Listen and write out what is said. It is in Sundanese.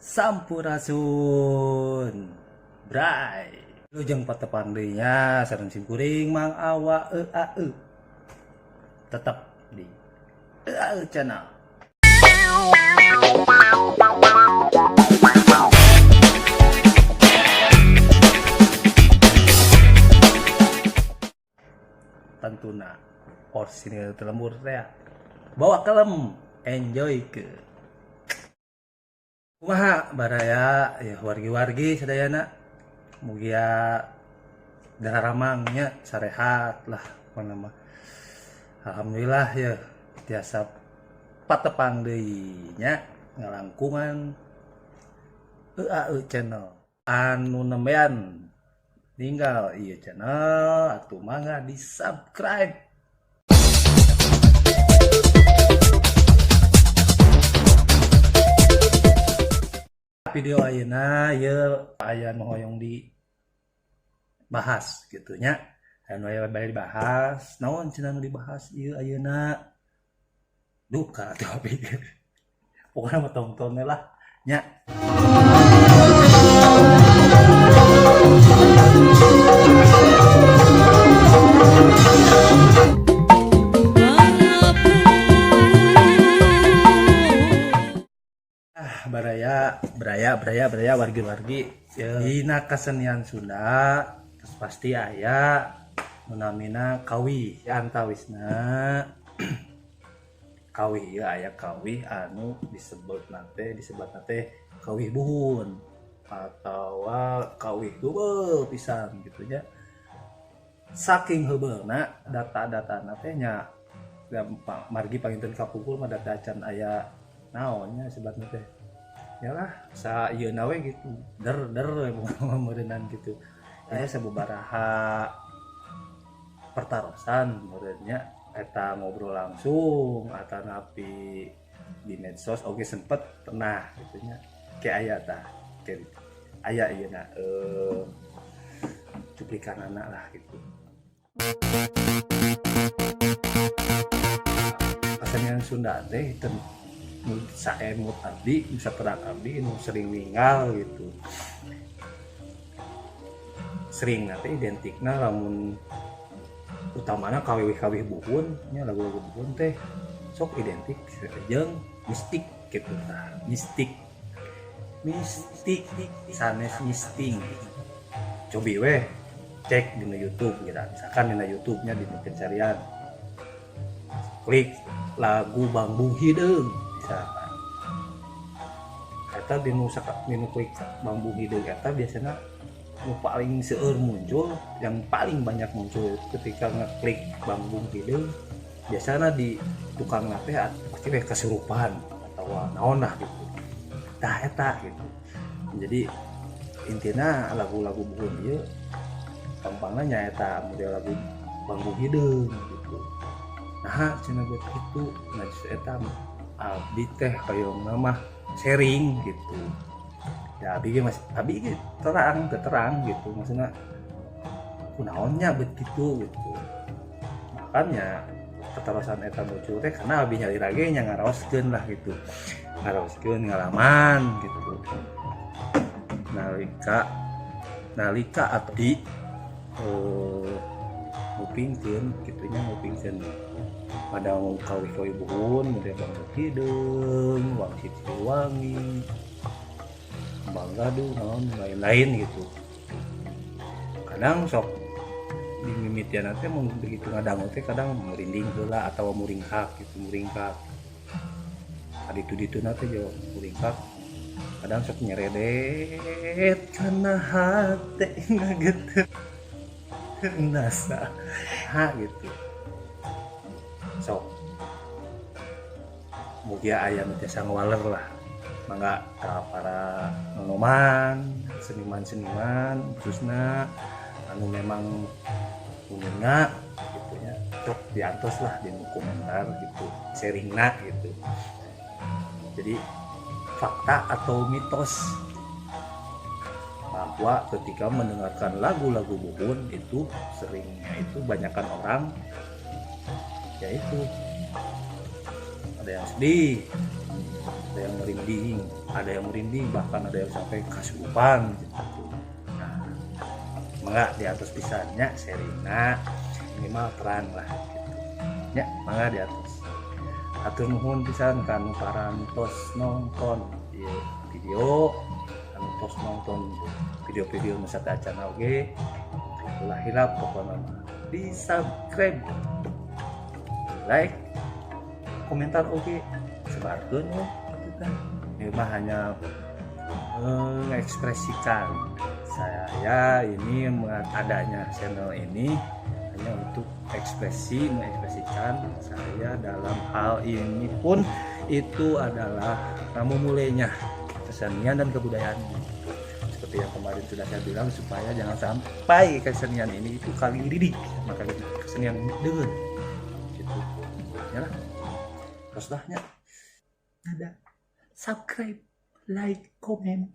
Sampurasun Bray. Wilujeng patepang deui nya sareng simkuring Mang Awa E A E. Tetap di E A E Channel. Tentuna orsinil lembur teh bawa kelem enjoy ke kumaha baraya ya wargi-wargi sadayana mugia dararamangnya sarehat lah mana mah. Alhamdulillah ya tiasa patepang deui nya ngalangkungan EAE Channel anu nembean ninggal ieu channel atuh mangga di subscribe. Video ayeuna ieu aya nu hoyong dibahas kitu nya. Anu aya bade dibahas, naon cenah nu dibahas ieu ayeuna? Duka atuh abdi. Pokona mah tongton we lah nya. Baraya, baraya, baraya, baraya, wargi-wargi ya. Dina kesenian Sunda terus pasti aya nu namina kawih antawisna kawih ieu aya kawih anu disebutna teh kawih buhun atawa kawih heubeul pisan gitu nya. Saking heubeulna data-datana teh nya margi panginten kapukul mah data acan aya naonnya sebatna teh. Yalah sa ieu na we gitu der der meureunnan gitu. Aya sababaraha pertarosan meureunnya eta ngobrol langsung atanapi di medsos oge sempet pernah gitu nya. Ke aya tah, ke aya ieu na cuplikanana lah gitu. Kesenian Sunda teh nu saemut abdi, nu saterang abdi nu sering ninggal gitu. Sering teh identikna lamun utamana kawih-kawih buhun nya lagu-lagu buhun teh sok identik jeung mistik gitu tah. Mistik. Mistik sanes misting. Cobi weh cek dina YouTube gitu. Misalkan dina YouTube-nya dina pencarian klik lagu Bangbung Hideung misalkan. Eta dinu dinu klik Bangbung Hideung eta biasana nu paling seueur muncul, yang paling banyak muncul ketika ngeklik Bangbung Hideung biasana di tukang teh pasti weh kesurupan atau naon lah gitu. Tah eta gitu. Jadi intina lagu-lagu buhun ieu gampangna nyaeta model lagu Bangbung Hideung gitu. Nah cenah buat itu, nah justru eta abdi teh hoyongna mah sharing gitu. Ya abdi ge mas, abdi ge terang, teu terang gitu. Maksudna kunaonnya bet gitu gitu. Makanya ketarosan eta muncul teh karena abdi nyalira ge nya ngaraoskeun lah gitu. Ngaraoskeun ngalaman gitu. Nalika abdi ngupingkeun kitu nya, ngupingkeun pada kawih-kawih buhun model Bangbung Hideung, Wangsit Siliwangi, Kembang Gaduh, naon lain-lain gitu. Kadang sok di mimitian teh mun begitu ngadangu teh kadang merinding heula atawa muringkak gitu, muringkak. Aditu-dituna teh jo muringkak. Kadang sok nyeredet kana hate ngageter nasa ha gitu. Sok mugia aya nu tiasa ngawaler lah. Mangga ka para nonoman, seniman-seniman khususna anu memang uninga gitu nya, sok diantos lah di komentar gitu, sharingna gitu. Jadi fakta atau mitos bahwa ketika mendengarkan lagu-lagu buhun itu seringnya itu banyakkan orang yaitu ada yang sedih, Ada yang merinding, ada yang merinding, bahkan ada yang sampai kasurupan gitu. Nah, mangga diatos pisan nya sharingna, minimal terang lah gitu ya. Mangga diatos, hatur nuhun pisan kanu parantos nonton ieu video, anu tos nonton video-video nu sateuacan oge. Ulah hilap pokoknya di subscribe, like, komentar, oke, sebarkeun we atuh kan. Ini mah hanya mengekspresikan saya ini, adanya channel ini hanya untuk ekspresi, mengekspresikan saya dalam hal ini pun itu adalah namu mulainya kesenian dan kebudayaan, seperti yang kemarin sudah saya bilang, supaya jangan sampai kesenian ini itu kali didik maka kesenian dengan gitu ya lah. Terus dahnya ada subscribe, like, komen.